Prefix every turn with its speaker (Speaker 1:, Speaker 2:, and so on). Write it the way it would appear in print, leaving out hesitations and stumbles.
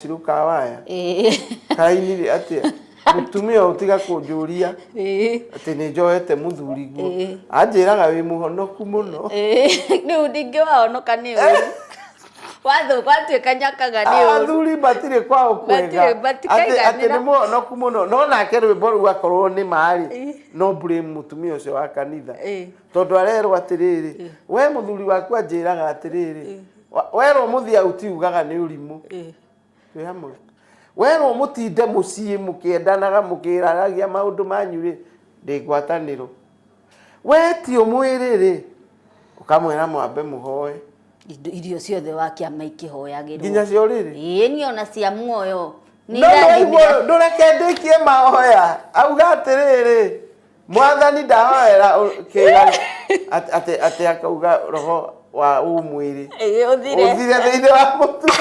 Speaker 1: Cirũkawaya
Speaker 2: Ĩĩ.
Speaker 1: Karainire atĩa mũtumia ũyũ tiga kũnjũria
Speaker 2: Ĩĩ.
Speaker 1: atĩ nĩ njoete mũthuri guo.
Speaker 2: Ĩĩ.
Speaker 1: Anjĩraga wĩ mũhonoku mũno.
Speaker 2: Ĩĩ. Rĩu ningĩ wahonoka nĩ ũru. Wathũ watuĩka nyakaga nĩ ũru.
Speaker 1: Athuri matirĩ kwao kwega.
Speaker 2: Matirĩ-
Speaker 1: Atĩ
Speaker 2: matikaiganĩra.
Speaker 1: atĩ nĩ mũhonoku mũno no nake rwĩmbo rũu akorwo nĩ marĩ no blame mũtumia ũcio wa kanitha.
Speaker 2: Ĩĩ.
Speaker 1: Tondũ arerwo atĩrĩrĩ, we mũthuri waku anjĩraga atĩrĩrĩ, werwo mũthiĩ auti ugaga nĩ ũrimũ.
Speaker 2: Ĩĩ.
Speaker 1: Twĩ hamwe. Werwo mũtinde mũciĩ mũkĩendanaga mũkĩraragia maũndũ manyu rĩ, ndĩ ngwatanĩro. Wetio mwĩrĩ rĩ, ũkamwĩra mwambe mũhoe.
Speaker 2: Indo irio ciothe wa kĩama ikĩhoyagĩrwo.
Speaker 1: Nginya cia ũrĩrĩ?
Speaker 2: Ĩĩ niĩ ona cia muoyo. Nĩ
Speaker 1: No
Speaker 2: irathimira.
Speaker 1: nĩwaigua ndũreke ndĩkie mahoya. Auga atĩrĩrĩ, Mwathani ndahoera kĩga atĩ atĩ akauga roho wa ũmwĩrĩ
Speaker 2: Ĩĩ, ũthire.
Speaker 1: Ũthire thĩinĩ wa mũtu.